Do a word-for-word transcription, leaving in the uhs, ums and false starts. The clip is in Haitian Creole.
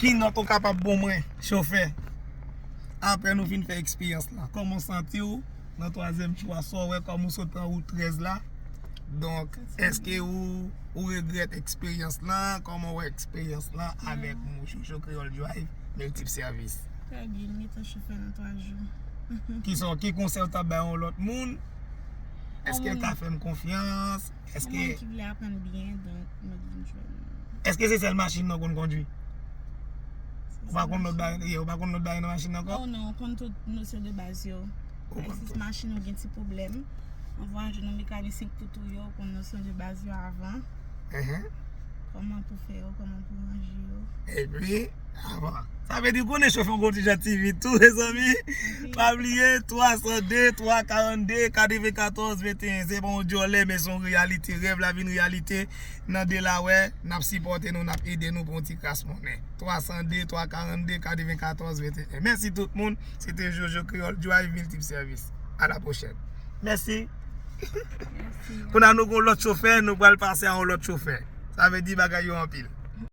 Ki nòt ou kapab bon mwen, chofè? Apre nou fin fè eksperyans la, kòman w santi w nan twazyèm jou a? Sa w wè kòm ou sot nan wout trèz la? Donk, èske ou, ou regrèt eksperyans lan? Kòman w wè eksperyans lan avèk nou, Jojo Creole Drive, miltip sèvis? Trè byen, m gentan chofè nan twa jou. Ki sa, ki konsèy ou t ap bay yon lòt moun? Èske l ka fè m konfyans? Èske yon moun ki vle aprann byen, donk, nou vin jwenn. Èske se sèl machin nan w konn kondwi? Ou pa konn lòt bagay, ou pa konn lòt bagay nan machin nan ankò? Oh non, ou konn tout nosyon de baz yo. Ou konn tout. Machin ou gen ti pwoblèm, anvan jwenn yon mekanisyen k tout ou yo, ou konn nosyon de baz yo avan. Kòman pou fè yo, kòman pou ranje yo. Epi, avan. Sa vle di konnen chofè yon kontijan T V tou, mezanmi. Pa bliye, twa san de, twa karannde, katrevenkatòz venteyen. Se pa yon djòlè, men se yon reyalite. Rèv la vin reyalite. Nan Delaware, n ap sipòte nou, n ap ede nou pou yon ti kras monnen. Twa san de, twa karannde, katrevenkatòz venteyen. Mèsi tout moun. Se te Jojo Creole Drive, miltip sèvis. A la pwochèn. Mèsi. Kounye a nou gen yon lòt chofè, nou pral pase a yon lòt chofè. Sa vle di bagay yo anpil.